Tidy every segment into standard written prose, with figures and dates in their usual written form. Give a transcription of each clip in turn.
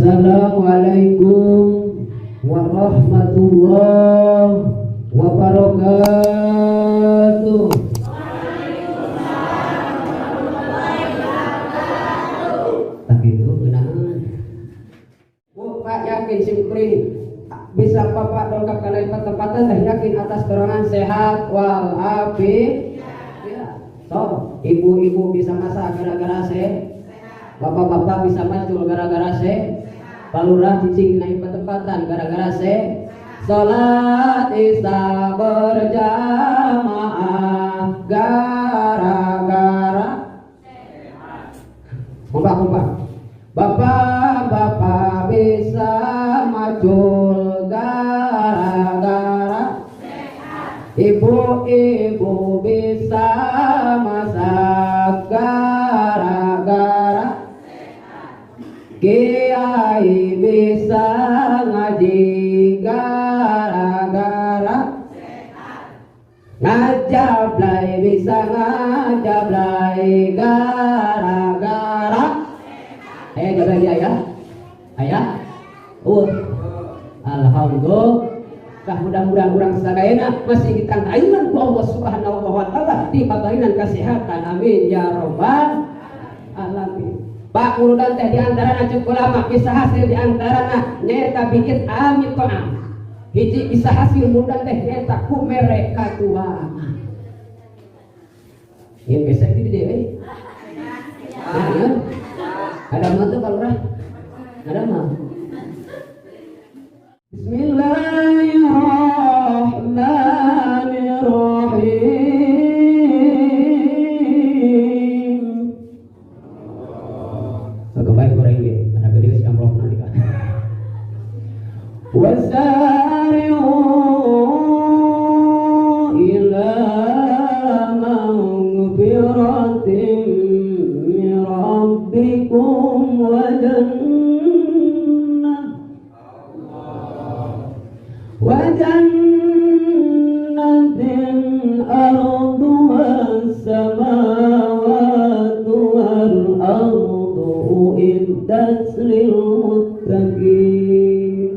Assalamualaikum warahmatullahi wabarakatuh. Tak gitu ngeunaan. Bu, Pak yakin simkuring bisa Bapak dongkap kana tempatan teh yakin atas dorongan sehat walafiat. Ya. So, ibu-ibu bisa masak gara-gara sehat. Bapak-bapak bisa macul gara-gara sehat. Pak Lurah cicing naik petempatan gara-gara se salat isya berjamaah gara-gara kompak kompak. Bapak-bapak bisa macul gara-gara ibu-ibu bisa masak gara-gara kiai bisa ngaji gara-gara ngajablay bisa ngajablay gara-gara jablay dia ya ayah alhamdulillah. Mudah-mudahan urang sadayana masih ditangtayungan ku Allah Subhanahu wa taala dipabarinan kesehatan, amin ya robbal alamin. Pak urutan teh diantarana cek ulama bisa hasil diantarana nyaeta bikin amit to'am. Hiji bisa hasil murudan teh nyaeta ku mere katuangan. Ini bisa itu dia eh. Nah, ya. Ada mah tuh kalau rah? Ada mah. Bismillahirrahmanirrahim. Kembali goreng ge, mana gede si amplop nanti kan. Wasari'u ila maghfiratin min rabbikum wa jannah wa jannatin arduha as-samawati wal ardu uiddat lil muttaqin.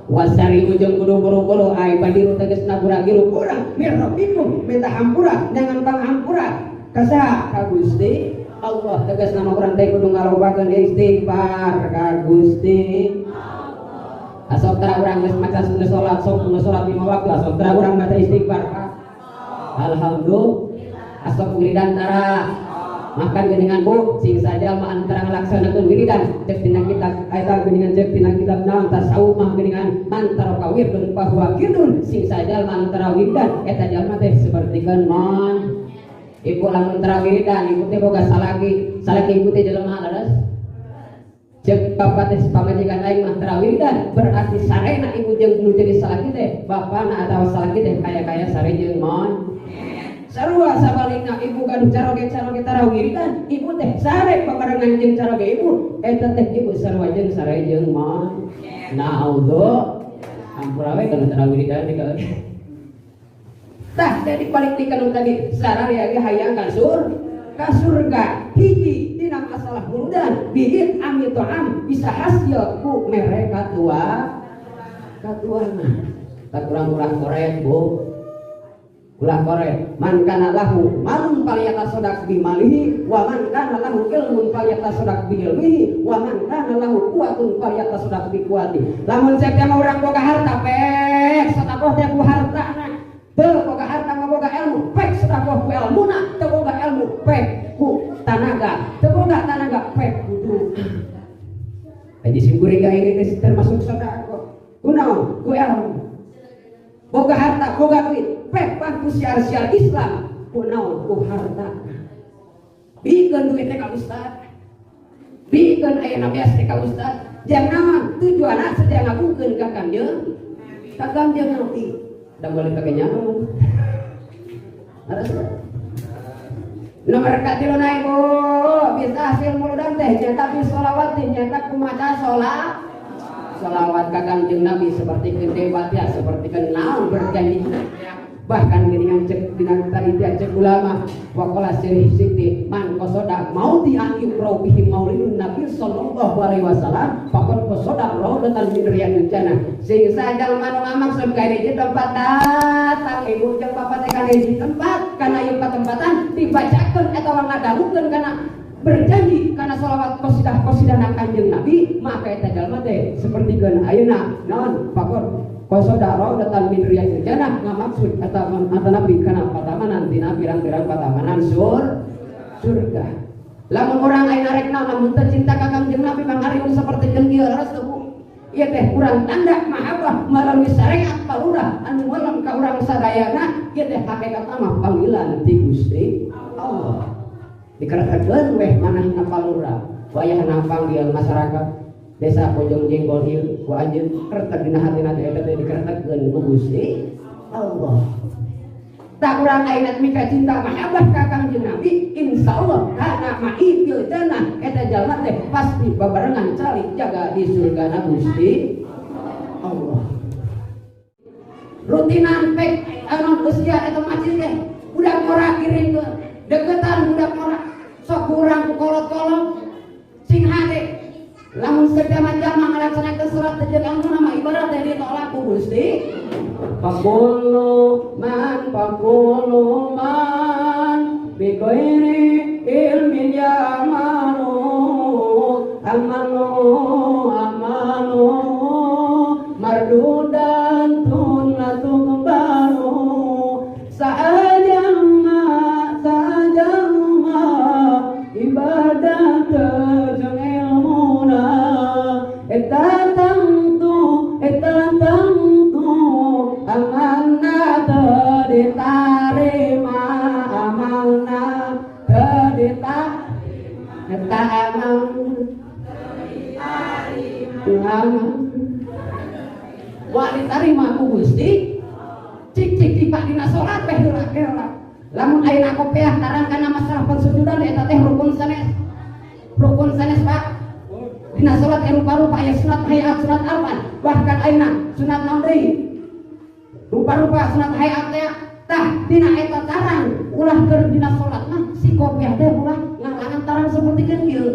Wasari ujung kudu buru-buru ai badiru tegasna gura-giru kurang mirrobikum minta hampura jangan panghampura kasaha ka Gusti Allah tegasna mah urang teh kudu ngalobakeun istighfar ka Gusti Allah. Asok tara urang geus maca geus salat sok geus salat 5 waktu asok tara urang maca istighfar ka alhamdulillah. Asok wiridan tara makan geuningan bu sing saja mah antara ngalaksanakeun wiridan cek dina kitab eta geuningan cek dina kitab naon tasawuf mah geuningan mantara wirdun fahuwa kirdun sing saja mah antara wiridan eta jalma teh sapertikeun mon ibu lamun tara wiridan ibu teh boga salaki salaki ibu teh jelema leres cek bapak teh pamajikan aing mah tara wiridan berarti sarena ibu jeung nu jadi salaki teh bapana atawa salaki teh kaya-kaya sare jeung mon sarua sabalikna ibu gaduh caroge-caroge tara wiridan ibu teh sare babarengan jeung caroge ibu eta teh ibu sarua jeung sare jeung mon naudzu ampura we kana tara wiridan di tah jadi paling dikanu tadi sararea ge hayang ka surga hiji dina masalah murudan biit ami to'am bisa hasil ku mere katua katuangan tak kurang-kurang korek bu ulah korek man kana lahu malun falyatasaddaq bi malihi wa man kana lahu ilmun falyatasaddaq bi ilmihi wa man kana lahu quwwatun falyatasaddaq bi quwwati. Lamun cek teh mah urang boga harta pek sedekah teh ku hartana teu boga harta mah boga ilmu pek sedekah ku ilmuna teu boga ilmu pek ku tanaga teu boga tanaga pek kudu haji simkuring ga ini teh termasuk sedekah kunaon ku ilmu boga harta boga duit pek bantu siar-siar Islam ku naon ku harta bikeun duit teh ka ustad bikeun ayeuna beas teh ka ustad jang naon tujuanna saja ngagungkeun ka kanjeng Nabi da boleh pake nyaho harus nomor katilu na ibu bisa hasil muludan teh nyata bi sholawat nyata kumaca sholat sholawat ka Kanjeng Nabi seperti debat ya seperti naon berjanji Bahkan geuningan cek dina tadi teh cek ulama waqala sirih sikti man qasoda maudi an yuqra bihi maulidun nabi sallallahu alaihi wasallam faqad qasoda raudatan min riyadil jannah. Sing sajalma nu ngamaksud ka hiji tempat datang ibu jeung bapak teh kana hiji tempat kana ieu patempatan dibacakeun atawa ngadalukeun kana berjanji kana sholawat qasidah qasidahna Kanjeng Nabi, maka eta jalma teh sapertikeun ayeuna naon faqad qasoda raudatan min riyadil jannah, ngamaksud eta Nabi kana patamanan tina pirang-pirang patamanan surga. Lamun urang ayeuna rek naon lamun teu cinta ka Kanjeng Nabi mangariung saperti jeung ieu leres teu Bu? Ieu teh urang tanda mahabbah melalui syariat palurah anu melem ka urang sadayana, ieu teh hakikatna mah panggilan ti Gusti Allah. Dikeretakeun weh manahna palurah wayahna panggil masyarakat desa Bojong Jenggol ieu ku anjeun kertek dina hatina teh eta teh dikeretekeun ku Gusti Allah. Tak urang ayeuna mika cinta mahabbah ka Kangjeng Nabi, insyaallah kana ma'i fil jannah, eta jalma teh pasti babarengan calik jaga di surgana Gusti Allah. Rutinan pek anu usia eta masjid teh budak ngora kirim ke deketan budak ngora sok kurang ku kolot-kolot sing hade lamun sejama-jama ngalaksanakeun salat teh jeung anu nama ibarat teh ditolak ku Gusti. Fakulu man bi ghairi ilmin ya'malu amalu amalu mardudan tunatu baru saajama saajama ibadah jeung ilmuna eta tangtu amalna teu ditarima amalna teu ditarima eta amal amal wa ditarima ku Gusti. Cik cik cik Pak dina salat teh heula heula lamun ayeuna kopeah tarang kana masalah pensujudan eta teh rukun sanes Pak. Dina salat rupa-rupa aya sunat hayat sunat alpan bahkan ayeuna sunat naon deui rupa-rupa sunat hayat teh tah dina eta tarang ulah keur dina salat mah si kopiah teh ulah ngalangan tarang sapertikeun kieu.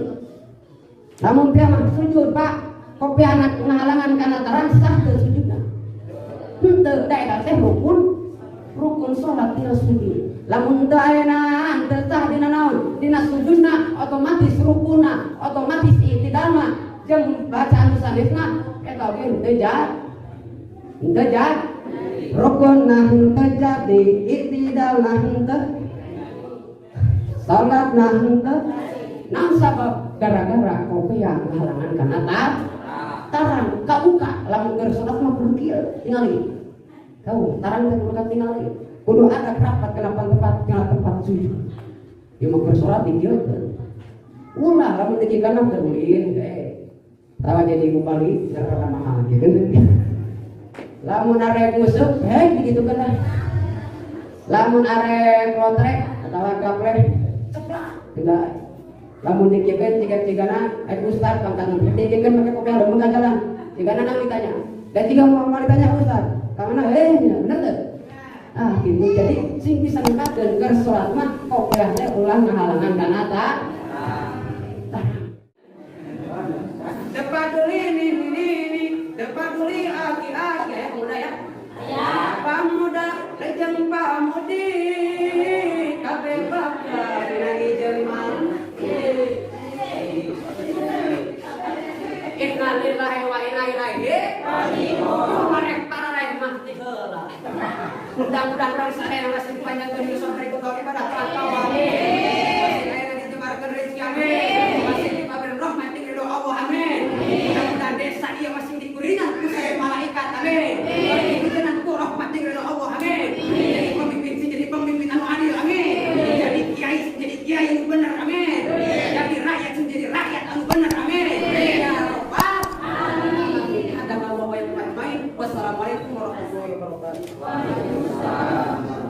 Lamun teh mah sujud Pak kopiah ngahalangan kana tarang sah teu sujudna henteu da eta teh rukun salat dina sujud. Lamun teu ayeuna teu sah dina naon dina sujudna otomatis rukunna otomatis i'tidalna jeung bacaan sanesna eta oge henteu jadi rukunna henteu jadi i'tidalna henteu salatna henteu naon sabab gara-gara kopiah ngahalangan kana tarang kabuka lamun keur salat mah kudu kieu tingali kau tarang teh kudu tingali kudu ada rapat kana tempat kana tempat sujud ieu mah keur salat dikieukeun ulah lamun dikikana keur ulin teh tawa jadi kembali gara mahal gitu. Lamun arek nguseup hei digitukeun lah. Lamun arek lotrek atawa gapleh ceplak tidak. Lamun dikiekeun ciga-cigana ek ustad pangkatan dikiekeun make kopiah leumeung jalan. Cigana nang ditanya. Dan jika mau ditanya ustad, ka mana hei bener teu? Ah gitu. Jadi sing bisa ngangkatkeun keur salat mah kopiah teh ulah ngahalangan kana ta. Tepaduli ini ini ini, tepaduli aki-aki ya muda ya. Ya. Pamuda lejeng pamudi kabeh bakal dina jelema. Inna lillahi wa inna ilaihi raji'un. Marek para mah ti heula. Mudah-mudahan urang sadaya masih dipanjangkeun yuswa berikut ibadah taat. Amin. Ayeuna dijebarkeun rezeki amin. Masih dipabeureun rahmat jeung ridho Allah amin. Mudah-mudahan desa ieu masih dikuringan ku sadaya malaikat amin. Dikuringan ku rahmat jeung ridho Allah amin. Jadi pemimpin sing jadi pemimpin anu adil amin. Jadi kiai sing jadi kiai anu bener amin. Jadi rakyat sing jadi rakyat anu bener amin. Ya rabbal alamin. Ada mau baik-baik. Wassalamualaikum warahmatullahi wabarakatuh. Waalaikumsalam.